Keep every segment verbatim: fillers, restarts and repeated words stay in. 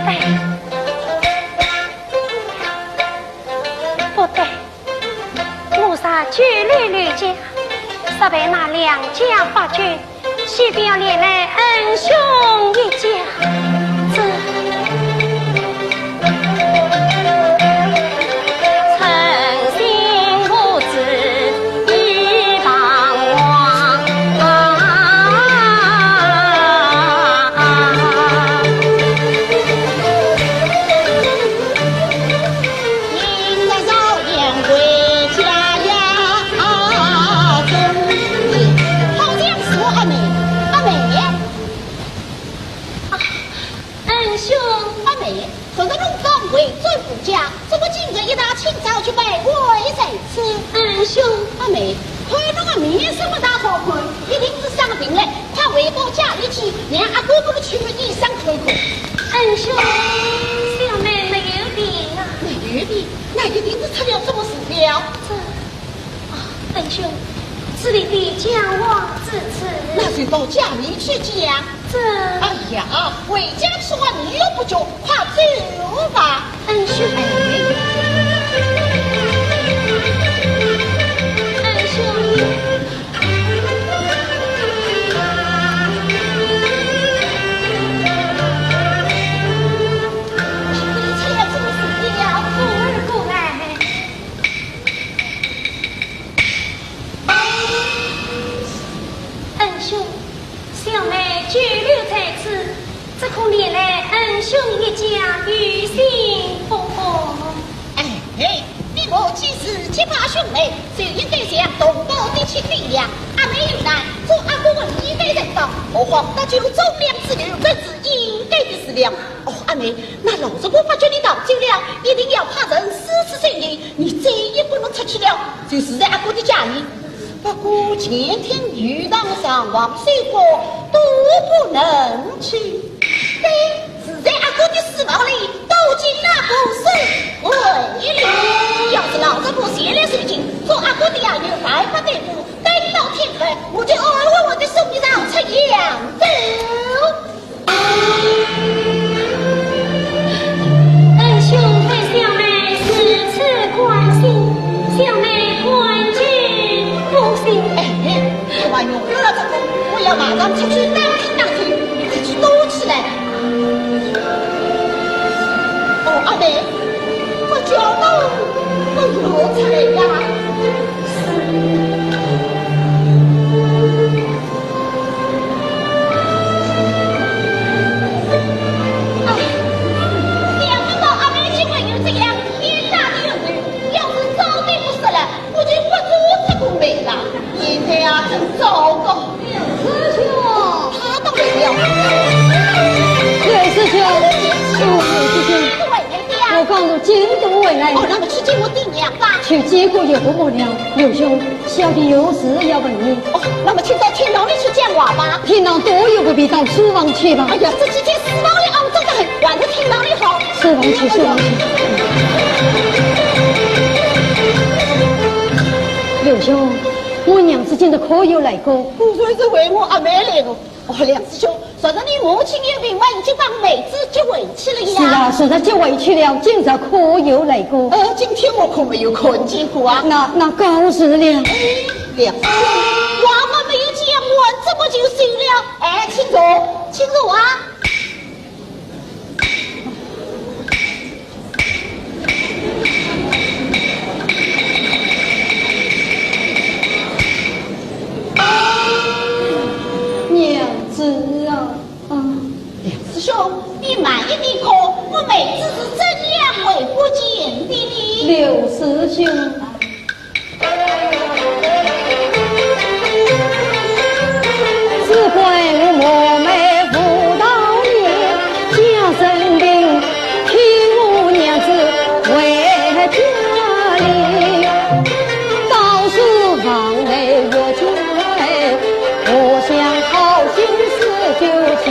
哎，不对，我若久留刘家，势必那梁家发觉， 势必要连累恩兄一家。这好像是我阿妹，阿妹。啊，恩兄。阿妹，昨日弄脏回转夫家，怎么今日一大清早就拜会在此？恩兄。阿妹，看侬个面色不大好看，一定是生病了。 快回到家里去，让阿哥给侬请个医生看看。恩兄，小妹没有病啊。没有病？那一定是出了什么事了。这，啊，恩兄，这里的讲话至此。那就到家里去讲。这，哎呀，回家说话你又不讲，快走吧。恩兄，恩兄。 恩兄，小妹久留在此， 只恐连累恩兄一家于心不安。哎，你我既是结拜兄妹，就应该像同胞的去体谅。阿妹有难，做阿哥的理该承担，何况搭救忠良之友，这是应该的事了。哦，阿妹，那老实婆发觉你逃走了，一定要派人四处搜寻，你再也不能出去了，就住在阿哥的家里。 不过前厅、后堂、上房、书房都不能去。对，住在阿哥的书房里，躲进那个书柜里。要是老实婆前来搜寻，做阿哥的也有办法对付。等到天黑，我就安稳稳地送你上出阳头。 恩兄对小妹如此关心，小妹感激不尽。哎，哎，干嘛用不了这个？我要马上出去打听打听，你快去躲起来。哦，阿妹，我叫侬不要出来呀。 哎，想不到阿妹竟然有这样天大的冤仇，要是早点不说了，我就不做这个媒了。现在啊，真糟糕。师兄，他到来了。刘师兄，师兄，师兄，我刚从京都回来。哦，那么去见我爹娘吧。去见过岳父母了，刘兄。 小弟有事要问你。哦，那么请到厅堂里去讲话吧。厅堂都有不必，到书房去吧。哎呀，这几间书房里龌龊得很，还是厅堂里好。书房去，书房去。刘兄，我娘子今日可有来过？果然是为我阿妹来的。哦，梁师兄，昨日你母亲有病，我已经把妹子接回去了呀。是啊，昨日接回去了，今日可有来过？呃，今天我可没有看见过啊。那，那告辞了。哎，梁师兄，话还没有讲完，怎么就走了？哎，请坐，请坐啊。 娘子啊！啊，梁师兄，你慢一点看，我妹子是怎样会不见的呢？刘师兄。 只怪我妹妹无道理，假生病，替我娘子回家里。倒是望梅月姐，我想好心思究竟，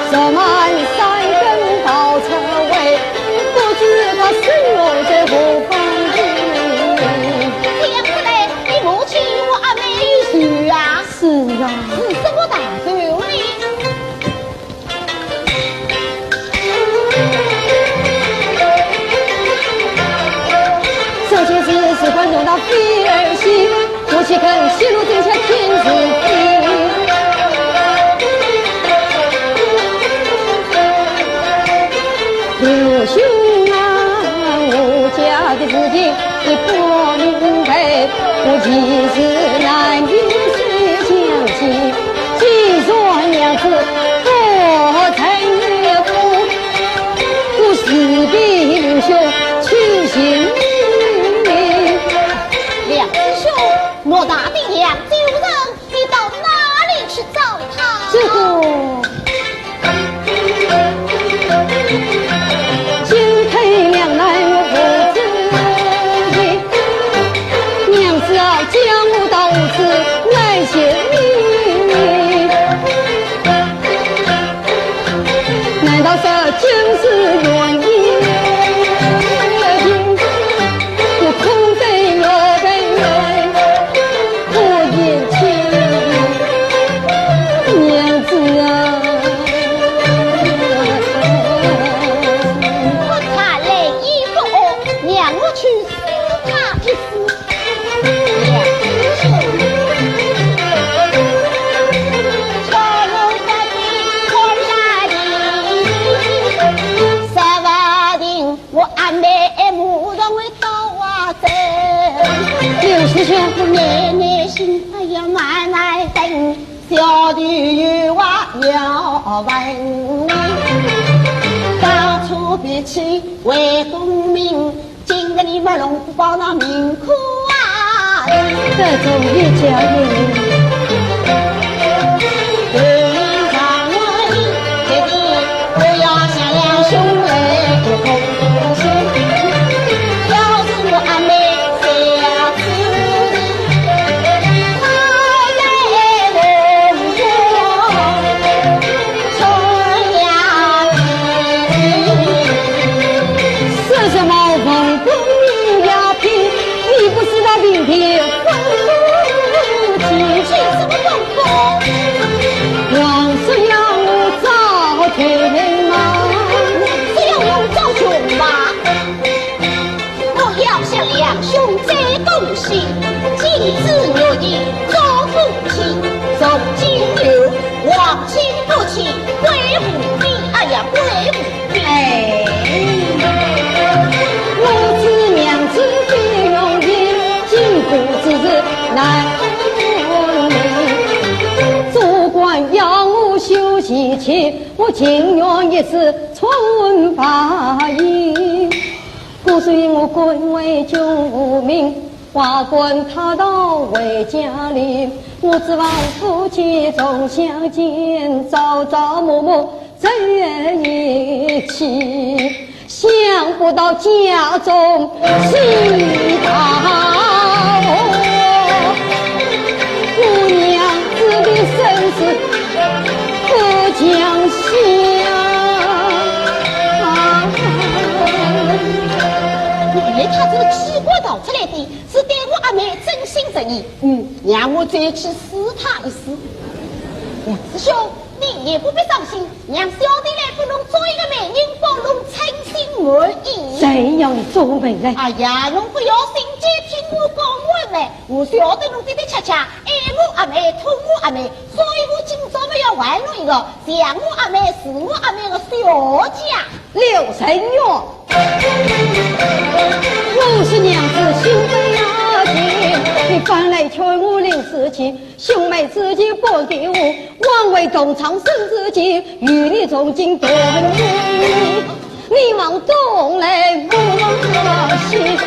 十万三更报此回，不知她身后在何方。这样说来， 你母亲与我阿妹有仇啊？是啊。是什么大仇呢？这件事事关重大，非儿戏，我岂肯泄露，真相天是非。刘兄啊，我家的事情 你不明白，我其实难以相信。既然娘子不曾有苦，我是比刘兄求情。梁师兄，偌大的扬州人， 你到哪里去找她？这个，进退两难我不知情，娘子啊，叫我到此来寻你。 难道这就是缘尽？我空对月半月，不言情，娘子啊。我看来也不好，让我去试探一试。 我阿妹马上会到啊，真。刘师兄，奶奶心，哎呀，慢慢等，小弟有话要问你。当初比起为功名， 今日你们龙虎豹那名科啊，这种一家人。说什么文官名要品，你不知道平平分不清。这什么文官？王叔要我找对门嘛，是要我找穷嘛？ 我要向梁兄再讲起，金枝玉叶做夫妻，从今后望亲不亲，贵无比，哎呀，贵无比。哎，我知娘子的用意，今后之事难分明。做官要我修习情，我情愿一世存白银。 故所以我官为救无名，罢官他道为家里。我指望夫妻重相见，朝朝暮暮在一起。想不到家中是大祸，我娘子的身世不讲起啊。 原来他这个机关逃出来的，是对我阿妹真心实意。嗯，让我再去试探一试。梁师兄，你也不必伤心，让小弟来给侬做一个媒人，帮侬称心满意。谁要你做媒人？哎呀，侬不要心急，听我讲完嘛。我晓得侬的的恰恰，爱我阿妹，痛我阿妹，所以我今朝么要还侬一个，像我阿妹，是我阿妹的小姐。刘神勇。 我是娘子心不要紧，你反来劝我刘世情，兄妹之间不给我，枉为同窗生之情，与你从今断绝，你望东来我望西。